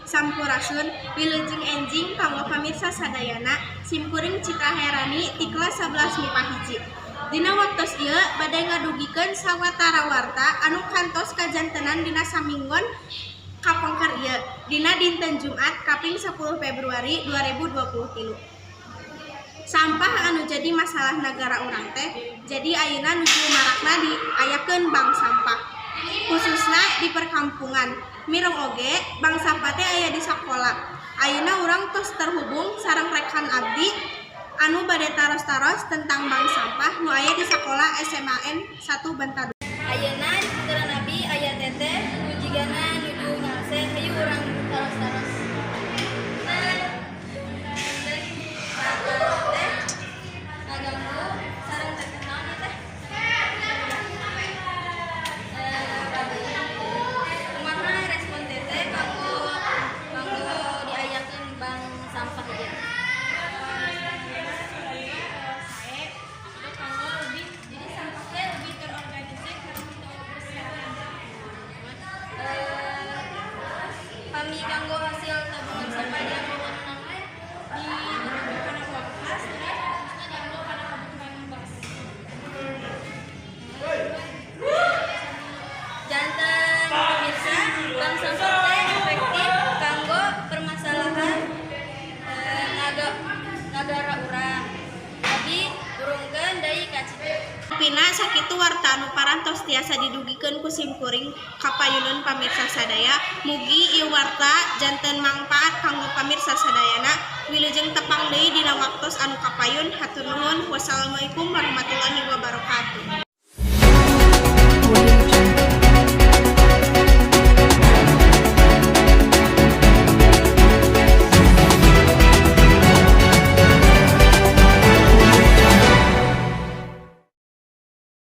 Sampurasun, wilujeng enjing kanggo pamirsa sadayana. Simkuring Citra Herani ti kelas 11 MIPA 1. Dina waktos ieu bade ngadugikeun sawatara warta anu kantos kajantenan dina saminggon kapengker ieu dina dinten Jumat kaping 10 Februari 2023. Sampah anu jadi masalah nagara urang teh jadi ayeuna nuju marakna diayakeun bank sampah, khususna di perkampungan. Mireng oge bank sampah teh aya di sakola. Ayeuna urang tos terhubung sareng rekan abdi anu bade taros-taros tentang bank sampah nu aya di sakola SMAN 1 Bantadu. Ayeuna di putaran abdi aya teteh nu jigana nuju ngalse, hayu urang taros-taros. Nah, teh teh ngaganggu sareng teteh naon ieu teh? Eh, kumaha respon teteh kanggo kanggo diayakeun bank sampah ieu? Sae itu kanggo lebih jadi sampah teh lebih terorganisir karena teu berserakan. Eh, pami kanggo hasil tabungan sampah dianggo kana naon wae? Dianggo kana uang kas, terus khususnya dianggo kana kebutuhan kos. Janten pemirsa, bank sampah teh efektif kanggo permasalahan nagara urang. Abi urungkeun deui ka Citra. Pina sakitu warta anu parantos tiasa didugikeun ku simkuring ka payuneun pamirsa sadaya. Mugi ieu warta janten mangpaat kanggo pamirsa sadayana. Wilujeng tepang deui dina waktos anu kapayun. Hatur nuhun. Wassalamualaikum warahmatullahi wabarakatuh.